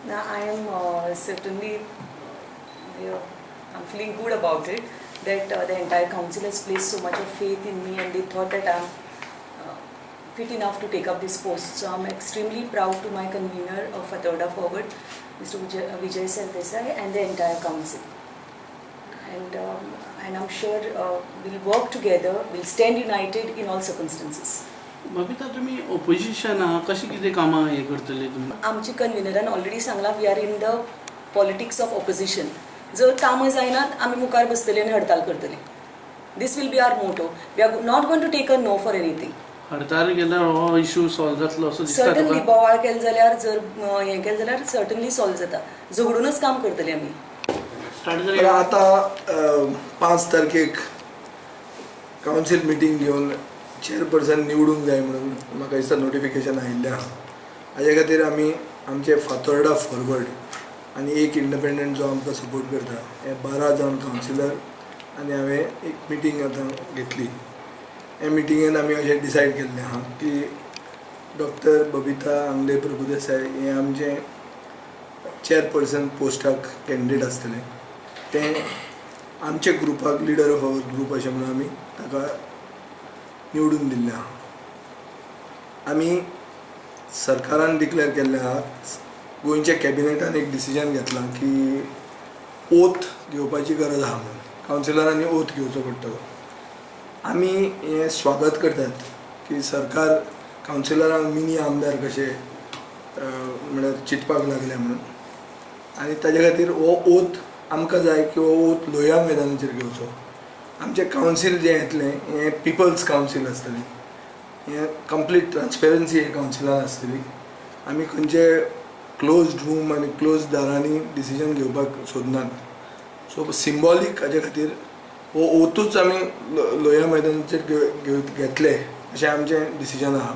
Now I am certainly, I'm feeling good about it that the entire council has placed so much of faith in me and they thought that I'm fit enough to take up this post. So I'm extremely proud to my convener of Fatorda Forward, Mr. Vijay Sardesai, and the entire council. And I'm sure we'll work together, we'll stand united in all circumstances. Babita, तुमी opposition आहा, कशें कितें कामां हें करतले तुमी? आमची कन्विनरान already सांगलां, we are in the politics of opposition. जर कामां जायनात, आमी मुखार बसतली आनी हडताल करतली. This will be our motto. We are not going to take a no for anything. हडताल केल्यार हो इशू सॉल्व जातलो असो दिसता सर्टनली. तुका? बोवाळ केले जाल्यार, जर हें केलें जाल्यार सर्टनली सॉल्व जाता. झगडूनच काम करतली आमी. स्टार्ट पण करूया. आता 5 तारखेक कावन्सील मिटींग घेवन चेअरपर्सन निवडूंक जाय म्हणून म्हाका दिसता नोटिफिकेशन आयिल्लें आहा. हाजे खातीर आमी आमचे फातोर्डा फॉरवर्ड आनी एक इंडिपेंडंट जो आमकां सपोर्ट करता, हे 12 जाण कावन्सिलर आनी हांवें एक मिटींग आतां घेतली. हे मिटिंगेन आमी अशें डिसायड केल्लें आहा की डॉक्टर बबिता आंगले प्रभुदेसाय हे आमचे चेअरपर्सन पोस्टाक कॅन्डिडेट आसतले. तें आमच्या ग्रुपाक लिडर ऑफ our group अशें म्हणून आमी ताका निवडून दिल्लें आहा. आमी सरकारान डिक्लेअर केल्लें आहा, गोंयच्या कॅबिनेटान एक डिसिजन घेतलां की ओथ घेवपाची गरज आहा म्हणून, कावन्सिलरांनी ओथ घेवचो पडटलो. आमी हें स्वागत करतात की सरकार कावन्सिलरांक मिनी आमदार कशे म्हळ्यार चिंतपाक लागले म्हणून. आनी ताजे खातीर हो ओथ आमकां जाय की हो ओथ लोहिया मैदानाचेर घेवचो. आमचें कावन्सील जें येतलें, हें पिपल्स कावन्सील आसतलें. हें कंप्लीट ट्रान्सपेरन्सी हे कावन्सिलान आसतली. आमी खंयचे क्लोज्ड रूम आनी क्लोज दारांनी डिसिजन घेवपाक सोदनात. सो सिंबॉलीक हाजे खातीर हो ओतूच आमी लोहिया मैदानाचेर घेतले अशें आमचें डिसिजन आहा.